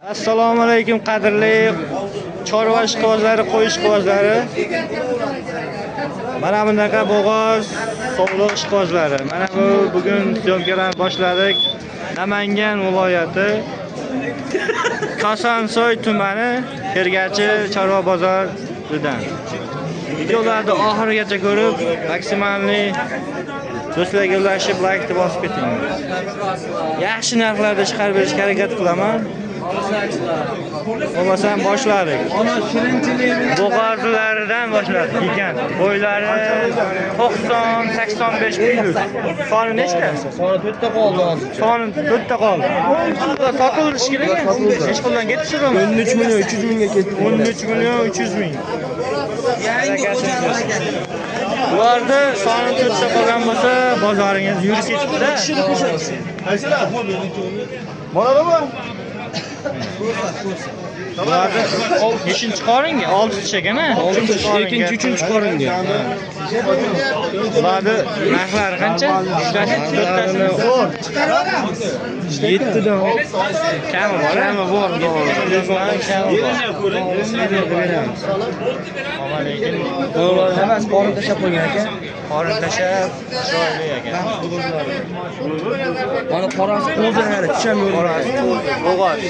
Assalomu alaykum qadrli chorva ishqibozlari, qo'y ishqibozlari. Mana bunaqa bo'g'oz sovliq ishqibozlari. Mana bu bugun syomkalarni boshladik. Namangan viloyati Kosonsoy tumani Tergachi chorva bozoridan. Videolarni oxirigacha ko'rib, maksimalni do'stlarga ulashib, like bosib keting. Yaxshi narxlarda chiqarib berishga harakat qilaman. Bo'lmasam boshladik. Bo'g'ozlaridan boshladik. Gigant. Bo'ylari 90-85 plus. Soni nechta? Soni 4 ta qoldi hozir. Soni 4 ta qoldi. Sotildi shekilli. Necha puldan ketdi shu? 13 million 300 mingga ketdi. 13 million 300 ming. Bularda soni 4 ta qolgan bo'lsa, bozoringiz yurib ketibdi. Bo'ladimi? Bularda nechinchi qoringa? 6 tish ekan, ha? 2-chi, 3-chi qoringa. Bularda narxlari qancha? To'rttasini 7 dan kami bor, kami bor, kami bor. Beramiz. Ammo lekin hammasi qorin tashlab qo'ygan aka. Qorin tashlab chiroyli ekan. Mana qorasi qo'zi hali tusham yo'q. Qorasi bo'g'oz.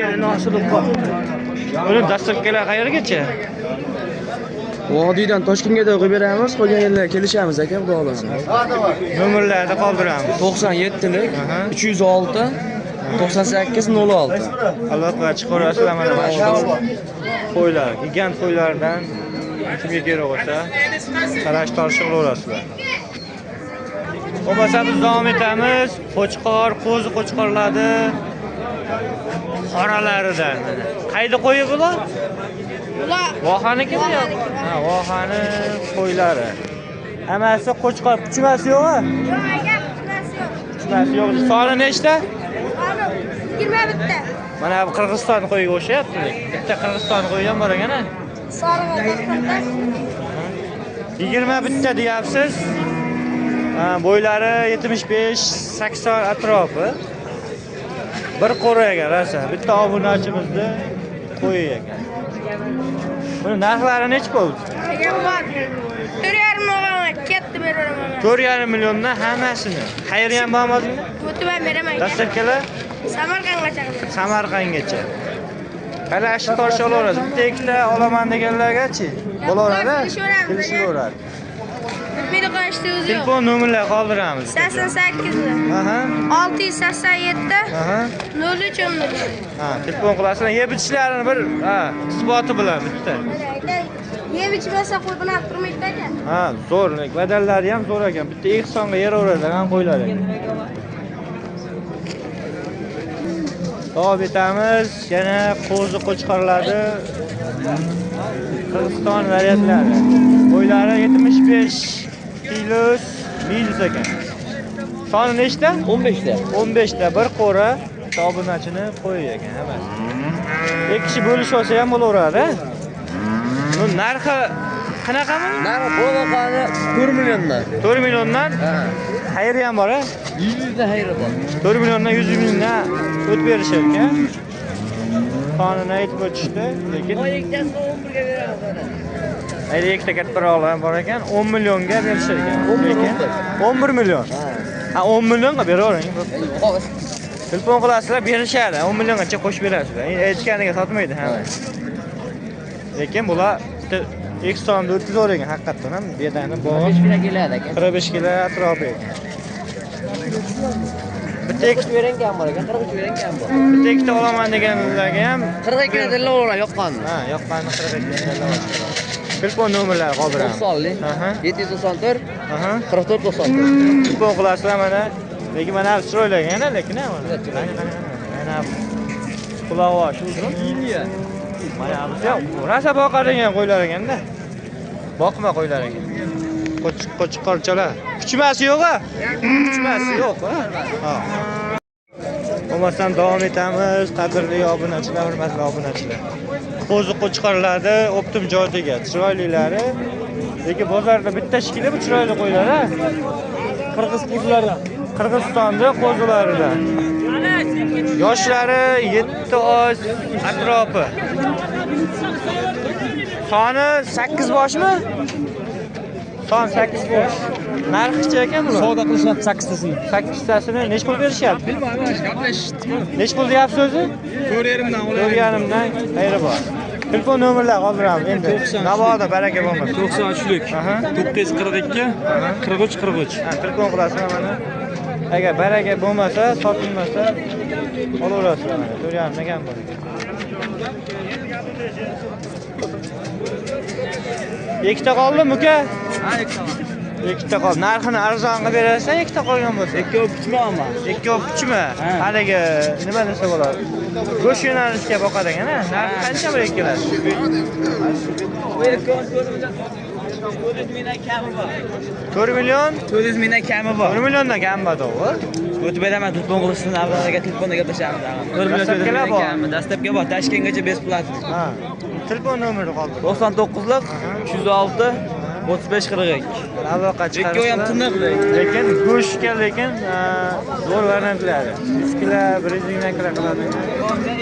Yerini osilib qolibdi. Buni dastlabkilar qayergacha? Vodiydan Toshkentga qilib beramiz, qolgan yerlarga kelishamiz aka, xudo xolasa. Nomerlarni qoldiramiz. 97lik 306 98 06. Aloqaga chiqarasizlar mana shu qo'ylar, gigant qo'ylardan kimga kerak bo'lsa, qarash tortish qilaverasizlar. Bo'lmasa biz davom etamiz. Qo'chqor, qo'zi qo'chqorlarni qoralaridan. Qayda qo'yi bular? Vohanikimi yo'q? Ha, vohani qo'ylari. Hammasi qo'chqor, kuchmasi yo'q-a? Yo'q aka, kuchmasi yo'q. Kuchmasi yo'q. Soni nechta? Soni 21 ta. Mana bu Qirg'iziston qo'yiga o'xshayapti. Bitta Qirg'iziston qo'yi ham bor ekan-a? Soriq va 21 ta deyapsiz. Ha, bo'ylari 75-80 atrofi. Bir qo'ra ekan, rosa. Bitta obunachimizni qo'yi ekan. Buni narxlari necha bo'ldi? Aka bor. 4,5 million ketdi beraman. 4,5 milliondan hammasini. Xayri ham bormi o'zingda? O'tib ham beraman. Dastlabkilar Samarqandgacha. Samarqandgacha. Qalashib tortish olaverasiz. Bitta ikkita olaman deganlargachi bo'laveradi. Kelishaveradi. Bitmaydi qo'yishdi o'zi yo'q. Telefon nomerlar qoldiramiz. 88. Aha. 687. Aha. 03 13. Ha, telefon qilasizlar. Yeb ichishlarini bir, ha, isboti bilan bitta. Yeb ichmasa qo'y bilan turmaydi aka. Ha, zo'r. Badallari ham zo'r ekan. Bitta ehsonga yeraveradigan qo'ylar ekan. Davom etamiz. Yana qo'zi qo'chqorlarni Qirg'iziston variantlari. Bo'ylari 75 plus minus ekan. Soni nechta? 15 ta. 15 ta bir qo'ra obunachini qo'yi ekan hammasi. Ikki kishi bo'lishib olsa ham bo'laveradi. Buni narxi qanaqami? Narxi bo'g'oqani 4 milliondan. 4 milliondan? Ha. Xayri ham bor-a? 100 ta xayri bor. 4 milliondan 100 mingdan o't berishar ekan. Sonini aytib o'tishdi, lekin ikkitasini 11 ga beramiz ana. Ayda ikkita kattaroq ham bor ekan, 10 millionga berishar ekan. Lekin 11 million. Ha, 10 millionga beravering. Telefon qilasizlar, berishadi. 10 milliongacha qo'shib berasizlar. Aytganiga sotmaydi hamma. Lekin bular bitta ehsonni o'tkazib ekan haqiqatdan ham bedani bor. 45 kilo keladi aka. 45 kilo atrofi ekan. Bitta ikkita bering ham bor ekan, 43 bering ham bor. Bitta ikkita olaman deganlarga ham 42 dan yoqqanni. Ha, yoqqanni 42 dan Telefon nomerlari qoldiramiz. 90lik. Aha. 794. Aha. 44 94. Telefon qilasizlar mana. Lekin mana bu chiroyli ekan, lekin ha mana. Mana qulog'i uzun. Mana bu ham rosa boqadigan qo'ylar ekanda. Boqma qo'ylar ekan. Qo'chqorchalar. Kuchmasi yo'q-a? Kuchmasi yo'q, ha? Ha. Bo'lmasam davom etamiz, qadrli obunachilar, hurmatli obunachilar. Qo'zi qo'chqorlarni optim joyiga, chiroylilari. Lekin bozorda bitta shekilli bu chiroyli qo'ylar, ha? Qirg'iz qo'zilari. Qirg'izistonda qo'zilaridan. Yoshlari 7 oy atrofi. Soni 8 boshmi? Son 8 bosh. Narxicha ekan bular? Savdo qilishyapti 8tasini. 8tasini nech pul berishyapti? Bilmayman, gaplashishdi. Nech pul deyapsiz o'zi? 4.5 dan olaylik. 4.5 dan xayri bor. Telefon nomerlar qoldiramiz endi. Navoda baraka bo'lmasa. 93lik 942 43 43. Ha, telefon qilasizlar mana. Agar baraka bo'lmasa, sotilmasa olaverasizlar mana. 4.5 dan kam bor ekan. Ikkita qoldimi uka? Ha, ikkita. Ikkita qoldi. Narxini arzon qilib berarsan, ikkita qolgan bo'lsa. Ikkovi pichma ammo. Ikkovi pichma. Haligi nima desa bo'ladi? Go'sht yo'nalishga boqadigan, ha? Narxi qancha bir ikkalasi? Bu ikkovi 400 mingdan kami bor. 4 million? 400 mingdan kami bor. 4 milliondan kami bor, to'g'ri? O'tib beraman, telefon qilishsin, avvalga telefonda gaplashamiz. 4 million 400 mingdan kami. Dastlabki bor, Toshkentgacha besplat. Ha. Telefon nomeri qoldi. 99lik 306 35 42. Aloqa chiqarishlar. Ikkovi ham tiniq lekin go'shtga lekin zo'r variantlari. 100 kilo, 100 mingdan kilo qiladi.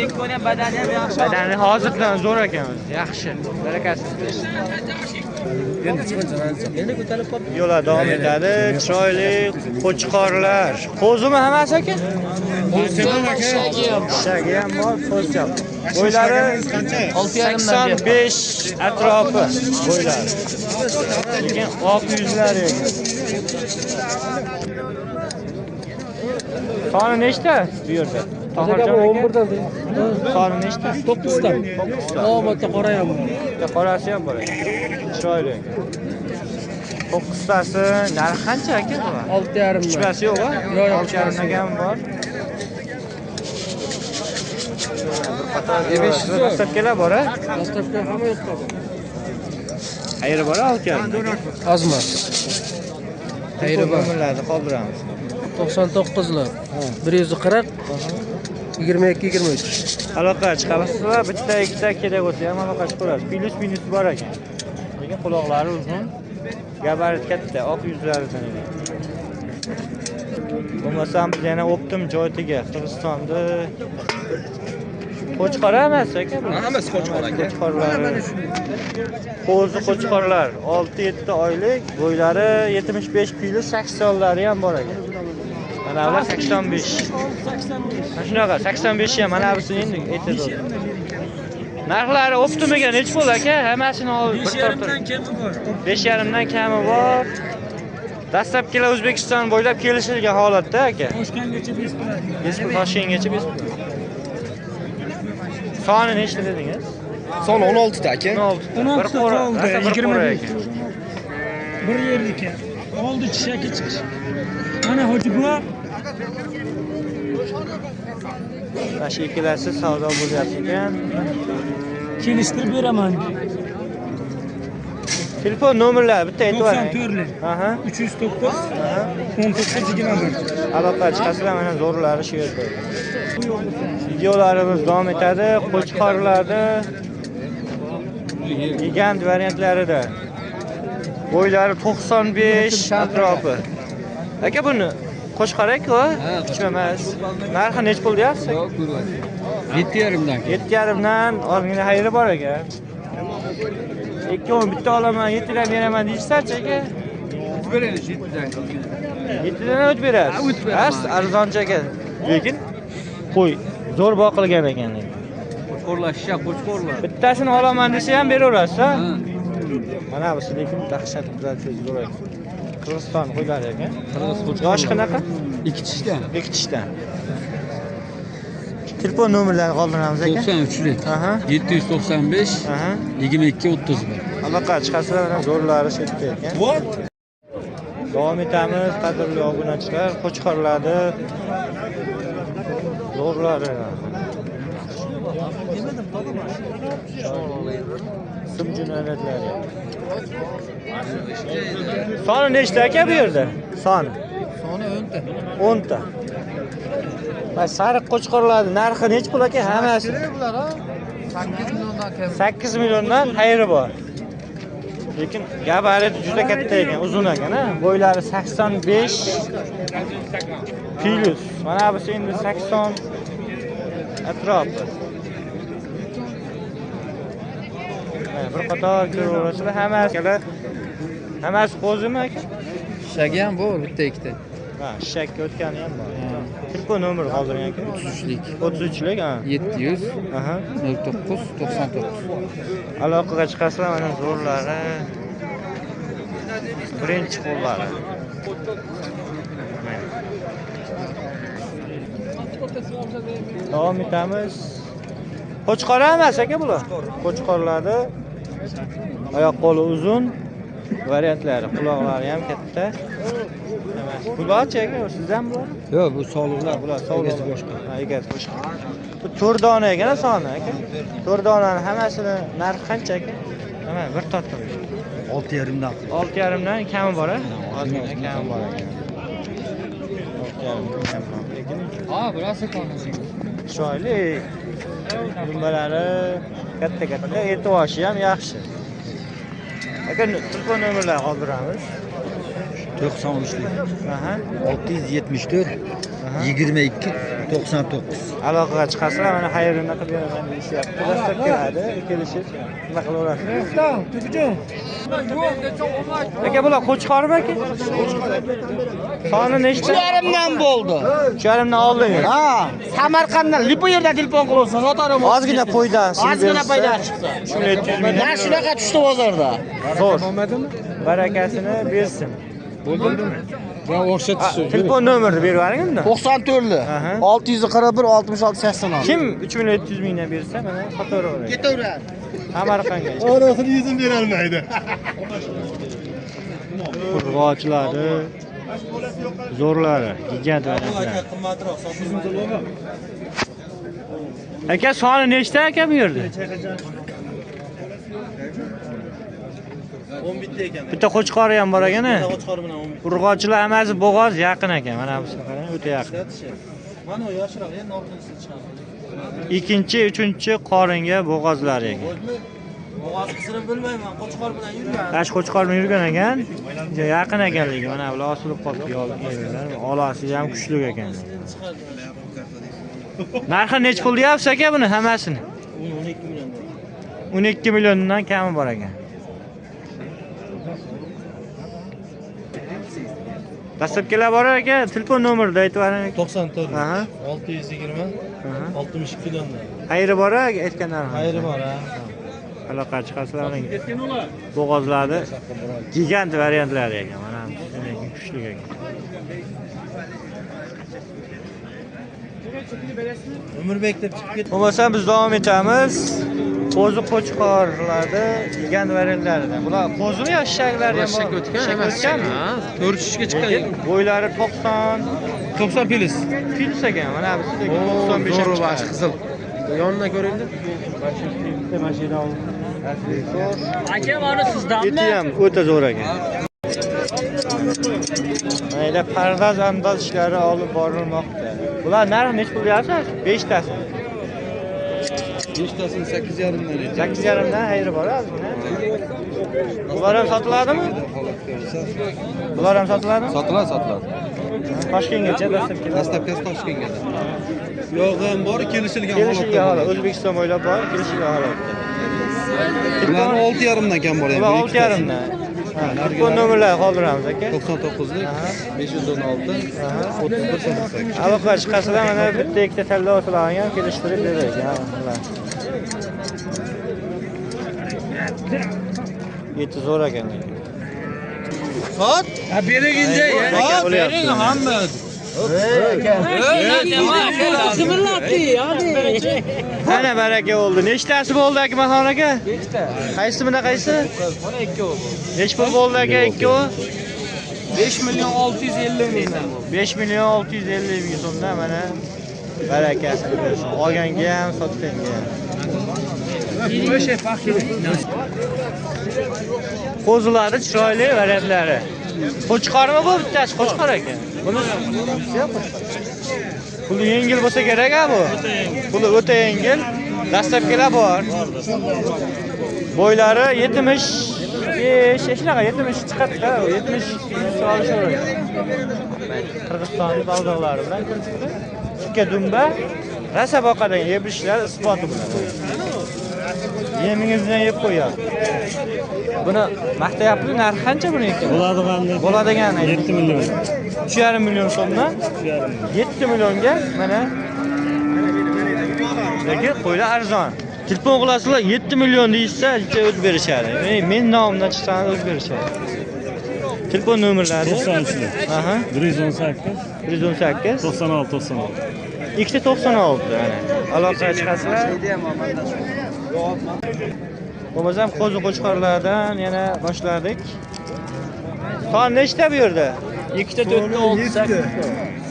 Ikkoni ham badani ham yaxshi. Badani hozirdan zo'r ekan o'zi, yaxshi. Barakasi. Endi chiqincha, endi ko'tarib qolib. Yo'llar davom etadi. Chiroyli qo'chqorlar. Qo'zimi hammasi aka? Shagi ham bor, qo'zi ham. Bo'ylari 85 atrofi bo'ylari. Lekin oq yuzlari ekan. Soni nechta bu yerda? Tohirjon aka? 11dan. Soni nechta? 9 ta. 9 ta. Bitta qora ham bor. Bitta qorasi ham bor ekan. Chiroyli ekan. 9tasi narxi qancha aka bular? 6.5 Pichmasi yo'q a? Yo'q, yo'q. 6.5 dan bor. Dastlabkilar bor a? Dastlabki hamma yoqda bor. Qayeri bor 6.5? Ozmi? Qayeri bor? Nomerlarni qoldiramiz. 99lik 140 22 23. Aloqa chiqasizlar, bitta ikkita kerak bo'lsa ham aloqa chiqaverasiz. Plyus minus bor ekan. Lekin quloqlari uzun, gabarit katta, oq yuzlaridan ekan. Bo'lmasam biz yana optim joytiga Qirg'izistonda qo'chqor emas aka bular. Hammasi qo'chqor aka. Qo'chqorlar. Qo'zi qo'chqorlar 6-7 oylik, bo'ylari 75 plyus 80lari ham bor ekan. Mana bular 85. Mana shunaqa 85 ham mana busi endi aytadi. Narxlari optimiga necha pul aka? Hammasini olib bir tortib. Kami bor. 5.5 dan kami bor. Dastlabkilar O'zbekiston bo'ylab kelishilgan holatda aka. Toshkentgacha besplat. Bespul Toshkentgacha bespul. Soni nechta dedingiz? Son 16 ta aka. 16 ta. Bir qo'ra, rosa bir qo'ra ekan. Bir yerniki. Oldi chishaki chiqish. Mana hoji buva. Mana shu ikkalasi savdo bo'lyapti ekan. Kelishtirib beraman. Telefon nomerlari bitta aytib yuboring. 94lik. Aha. 309 19 21. Aloqa chiqasizlar, mana zo'rlari shu yerda. Videolarimiz davom etadi. Qo'chqorlarni gigant variantlarida. Bo'ylari 95 atrofi. Aka buni qo'chqor aka, pichma emas. Narxi necha pul deyapsiz? 7.5 dan. 7.5 dan ozgina xayri bor ekan. Ikkovini bitta olaman, 7 dan beraman deyishsa-chi aka? Beraylik 7 dan. 7 dan o'tib berasiz. Ha, o'tib beraman. Arzoncha ekan. Lekin qo'y zo'r boqilgan ekan. Qo'chqorlar, shisha qo'chqorlar. Bittasini olaman desa ham beraverasiz, ha? Mana bu lekin dahshat zo'r ekan. Qirg'iziston qo'ylari ekan. Qirg'iz qo'chqorlar. Yoshi qanaqa? 2 tishdan. 2 tishdan. Telefon nomerlarini qoldiramiz aka. 93lik. Aha. 795 Aha. 22 31. Aloqa chiqasizlar, mana zo'rlari shu yerda ekan. Davom etamiz, qadrli obunachilar, qo'chqorlarni zo'rlari. Sim jinoyatlari. Soni nechta aka bu yerda? Soni. Soni 10 ta. 10 ta. Va sariq qo'chqorlarning narxi necha pul aka hammasi? Bular ha 8 milliondan kam. 8 milliondan xayri bor. Lekin gabariti juda katta ekan, uzun ekan, ha? Bo'ylari 85 plus. Mana bu endi 80 atrofi. Bir qator ko'raverasizlar, hammasi qo'zimi aka? Shagi ham bor, bitta ikkita. Ha, shakka o'tgani ham bor. Telefon nomeri qoldiring aka. 33lik. 33lik, ha. 700 Aha. 09 99. Aloqaga chiqasizlar, mana zo'rlari. Birinchi qo'llari. Davom etamiz. Qo'chqor emas aka bular. Qo'chqorlarni oyoq qo'li uzun variantlari, quloqlari ham katta. Bularchi aka, sizdan bular? Yo'q, bu sog'liqlar, bular sog'liq boshqa. Ha, egasi boshqa. Bu 4 dona ekan soni aka. 4 donani hammasini narxi qancha aka? Nima, bir tortib. 6,5 dan. 6,5 dan kami bor, a? Ozgina kami bor ekan. 6,5 dan kam. Ha, birasi qonunsiz. Chiroyli. Dumbalari katta-katta, eti oshi ham yaxshi. Aka, telefon nomerlarini qoldiramiz. 93lik. Aha. 674 22 99. Aloqaga chiqasizlar, mana xayrini qilib beraman deyishyapti. Dastlab keladi, kelishib nima qilaverasiz? Aka, bular qo'chqormi aka? Soni nechta? 3,5dan bo'ldi. 3,5dan oldingiz? Ha, Samarqanddan lipo yerdan telefon qilyapsan, sotarim. Ozgina foydasi. Ozgina foyda chiqsa. 3700 ming. Mana shunaqa tushdi bozorda. Zo'r. Barakasini bersin. Bo'ldimi? Ya o'xshatish. Telefon nomerini berib yuboring unda. 94 641 66 86. Kim 3700 mingdan bersa, mana sotaveradi. Ketaveradi. Samarqandga. Orasini yuzim bera olmaydi. Qurg'ochilari zo'rlari, gigant variantlar. Aka, soni nechta aka bu yerda? 11 ta ekan. Bitta qo'chqori ham bor ekan-a? Bitta qo'chqori bilan 11. Urg'ochilar hammasi bo'g'oz yaqin ekan. Mana bu qarang, o'ta yaqin. Mana u yoshroq, endi oltinchisi chiqadi. Ikkinchi, uchinchi qoringa bo'g'ozlar ekan. Bo'g'oz qisini bilmayman, qo'chqor bilan yurgan. Tash qo'chqor bilan yurgan ekan. Yaqin ekanligi, mana bular osilib qolibdi yo'llar. Olasi ham kuchli ekan. Narxi necha pul deyapsiz aka buni hammasini? 12 million. 12 milliondan kami bor ekan. Dastlabkilar bor aka, telefon nomerini aytib yuboring. 94 Aha. 620 62 dan. Xayri bor aka, aytgan narxi. Xayri bor, ha. Aloqa chiqasizlar uning. Bo'g'ozlarni gigant variantlari ekan, mana lekin kuchli ekan. Umurbek deb chiqib ketdi. Bo'lmasa biz davom etamiz. Qo'zi qo'chqorlarni gigant variantlaridan. Bular qo'zimi yo shishaklar ham bor? Shishak o'tgan. Ha, 4-3 ga chiqqan. Bo'ylari 90 90 plis. Plis ekan, mana bu 95 zo'r bash qizil. Yonidan ko'ringda. Aka, mana sizdanmi? Eti ham o'ta zo'r ekan. Mana pardoz andoz ishlari olib borilmoqda. Bular narxi necha pul deyapsiz? 5 tasi. 5 tasini 8,5 dan aytyapti. 8,5 dan ayri bor ozgina. Bular ham sotiladimi? Bular ham sotiladimi? Sotiladi, sotiladi. Toshkentgacha dastlabki. Dastlabkisi Toshkentgacha. Yo'q ham bor, kelishilgan holatda. Kelishilgan holat, O'zbekiston bo'ylab bor, kelishilgan holatda. Bularni 6,5 dan kam bor Bular 6,5 dan. Telefon nomerlarini qoldiramiz aka. 99lik 516 31 88. Aloqa chiqasizlar, mana bitta ikkita tanlov ham kelishtirib beradi. Eti zo'r ekan. Sot. Ha, bering endi. Sot, bering hamma. Mana baraka bo'ldi. Nechtasi bo'ldi Akmalxon aka? 5 ta. Qaysi bilan qaysi? Mana ikkovi bo'ldi. Nech pul bo'ldi aka ikkovi? 5 million 650 mingdan bo'ldi. 5 million 650 ming so'mdan mana barakasini bersin. Olganga ham, sotganga ham. Qo'zilari chiroyli variantlari. Qo'chqormi bu bittasi? Qo'chqor ekan. Buni qo'chqor. Puli yengil bo'lsa kerak a bu. Puli o'ta yengil. Dastlabkilar bor. Bo'ylari 75, shunaqa 70 chiqadi-da, 70 olishaveradi. Qirg'izistonning baldog'lari bilan kirib chiqdi. Ikki dumba. Rosa boqadigan yeb ichishlari isboti bular. Yemingizni yeb qo'yadi. Buni maqtayapti, narxi qancha buniki? Bo'ladiganini Bo'ladigan 7 million. 3,5 million so'mdan 7 millionga mana. Lekin qo'ylar arzon. Telefon qilasizlar 7 million deyishsa, ancha o'z berishadi. Men nomimdan chiqsangiz o'z berishadi. Telefon nomerlari 93. Aha. 118 118 96 96. Ikkita 96 mana. Aloqaga chiqasizlar. Bo'lmasam qo'zi qo'chqorlardan yana boshladik. Son nechta bu yerda? 2 ta 4 ta 6 ta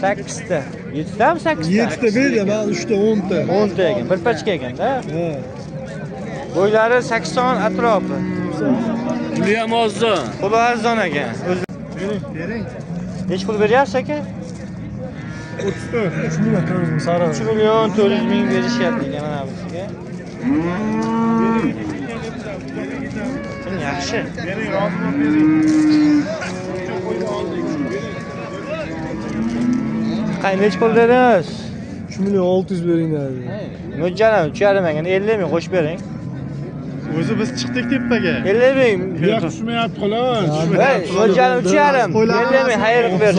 8 ta. 7 tami 8 ta? 7 ta berdi, man 3 ta 10 ta. 10 ta ekan, bir pachka ekanda. Bo'ylari 80 atrofi. Puli ham arzon. Puli arzon ekan. Bering. Necha pul beryapsiz aka? 34. 3 million 400 ming sariq. 3 million 400 ming berishyapti ekan mana busiga. Yaxshi. Bering, rozi bo'lib bering. Qay necha pul dedingiz? 3 million 600 bering dedi. Mo'ljalim 3,5 ekan, 50 ming qo'shib bering. O'zi biz chiqdik tepaga. 50 ming. Bu yoq tushmayapti xolos. Hey, mo'ljalim 3,5. 50 ming xayr qilib ber.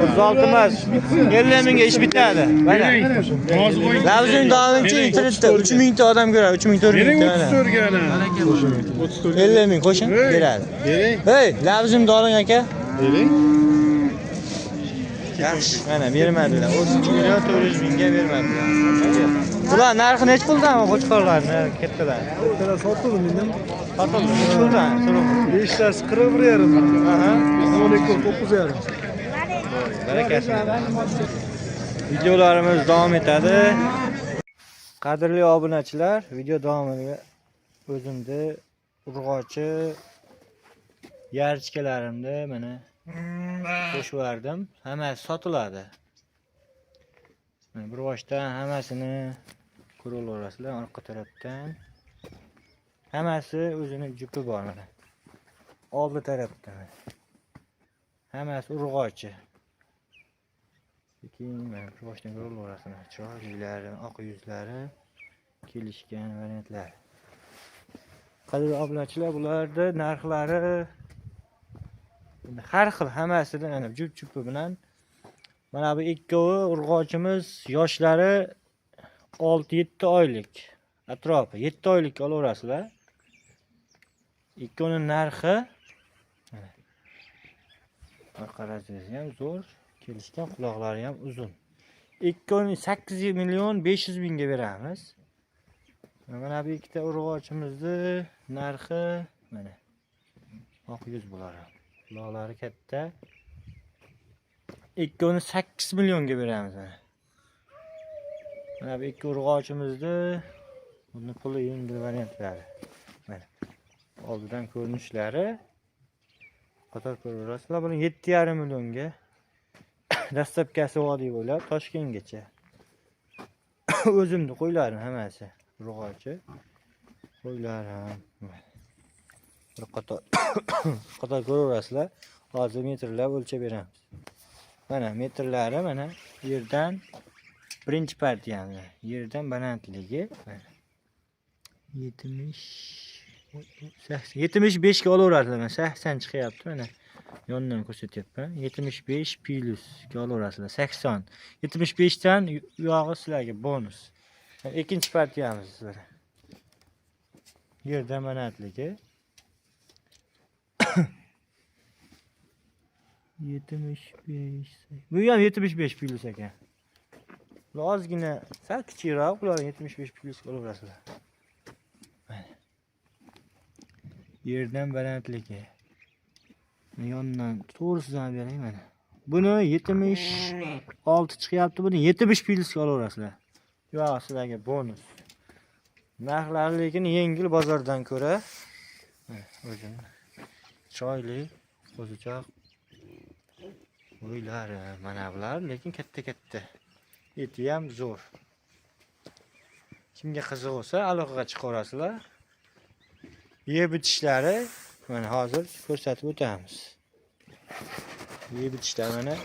36 emas. 50 mingga ish bitadi. Mana. Rozi bo'ling. Lavzing davomchi internetda 3000 ta odam ko'radi, 3000 4000 ta mana. 34 ga ana. 34. 50 ming qo'shing, beradi. Bering. Hey, lavzim doling aka. Bering. Yaxshi, mana bermadilar. 33 million 400 mingga bermadilar. Bular narxi necha puldan qo'chqorlarni kattalar? Kattalar sotildi mendan. Sotildi. Necha puldan? 5tasi 41,5. Aha. 12 9,5. Barakasini. Videolarimiz davom etadi. Qadrli obunachilar, video davomida o'zimni urg'ochi yarchkalarimni mana qo'shib yubordim. Hammasi sotiladi. Mana bir boshdan hammasini ko'raverasizlar, orqa tarafdan. Hammasi o'zini jupi bor mana. Oldi tarafdan. Hammasi urg'ochi. Keyin mana bir boshdan ko'raverasizlar, chiroylilari, oq yuzlari, kelishgan variantlar. Qadrli obunachilar, bularni narxlari har xil, hammasidan ana jup-jupi bilan. Mana bu ikkovi urg'ochimiz yoshlari 6-7 oylik atrofi, 7 oylik olaverasizlar. Ikkovining narxi mana. Orqa razrezi ham zo'r, kelishgan, quloqlari ham uzun. Ikkovini 8 million 500 mingga beramiz. Mana bu ikkita urg'ochimizni narxi mana. Oq yuz bular ham. Quloqlari katta. Ikkovini 8 millionga beramiz mana. Mana bu ikki urg'ochimizni buni puli yengil variantlari. Mana. Oldidan ko'rinishlari qator ko'raverasizlar. Buni 7,5 millionga dastlabkasi vodiy bo'ylab Toshkentgacha. O'zimni qo'ylarim hammasi urg'ochi. Qo'ylarim. Bir qator qator ko'raverasizlar. Hozir metrlab o'lchab beramiz. Mana metrlari mana yerdan birinchi partiyani yerdan balandligi mana 75 ga olaverasizlar. Mana 80 chiqyapti mana. Yondan ko'rsatyapman. 75 plus ga olaverasizlar. 80. 75 dan u yog'i sizlarga bonus. Ikkinchi partiyamiz mana. Yerdan balandligi 75. Bu ham 75 plus ekan. Bular ozgina sal kichikroq, bular 75 plus olaverasizlar. Mana. Yerdan balandligi. Yondan to'g'risidan bering mana. Buni 76 chiqyapti, buni 70 plusga olaverasizlar. Yo'q, sizlarga bonus. Narxlari lekin yengil bozordan ko'ra. Mana o'zini chiroyli qo'zichoq qo'ylari mana bular, lekin katta-katta. Eti ham zo'r. Kimga qiziq bo'lsa aloqaga chiqaverasizlar. Yeb ichishlari mana hozir ko'rsatib o'tamiz. Yeb ichishlari mana,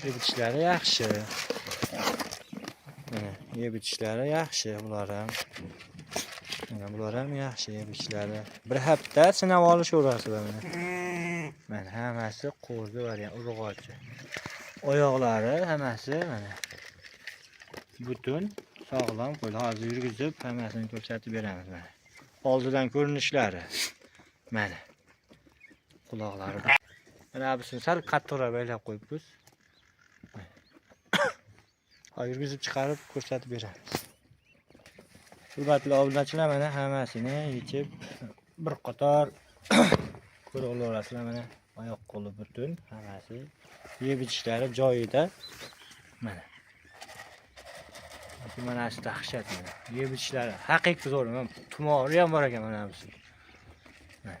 yeb ichishlari yaxshi. Mana yeb ichishlari yaxshi bular ham. Mana bular ham yaxshi yeb ichishlari. Bir hafta sinab olishaverasizlar mana. Mana hammasi qo'zi variant urg'ochi. Oyoqlari hammasi mana butun sog'lom qo'ylar. Hozir yurgizib hammasini ko'rsatib beramiz mana. Oldidan ko'rinishlari. Mana. Quloqlari. Mana busini sal qattiqroq baylab qo'yibmiz. Hozir yurgizib chiqarib ko'rsatib beramiz. Hurmatli obunachilar, mana hammasini yechib bir qator ko'ra olasizlar mana oyoq qo'li butun, hammasi yeb ichishlari joyida. Mana. Mana shu dahshat mana. Yeb ichishlari haqiqiy zo'r. Mana tumori ham bor ekan mana bu. Mana.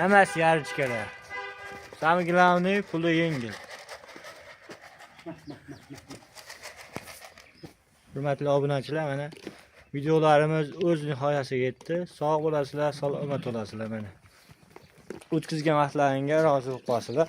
Hammasi yarichkalar. Самое главное, puli yengil. Hurmatli obunachilar, mana videolarimiz o'z nihoyasiga yetdi. Sog' bo'lasizlar, salomat bo'lasizlar mana. O'tkazgan vaqtlaringga rozi bo'lib qolasizlar.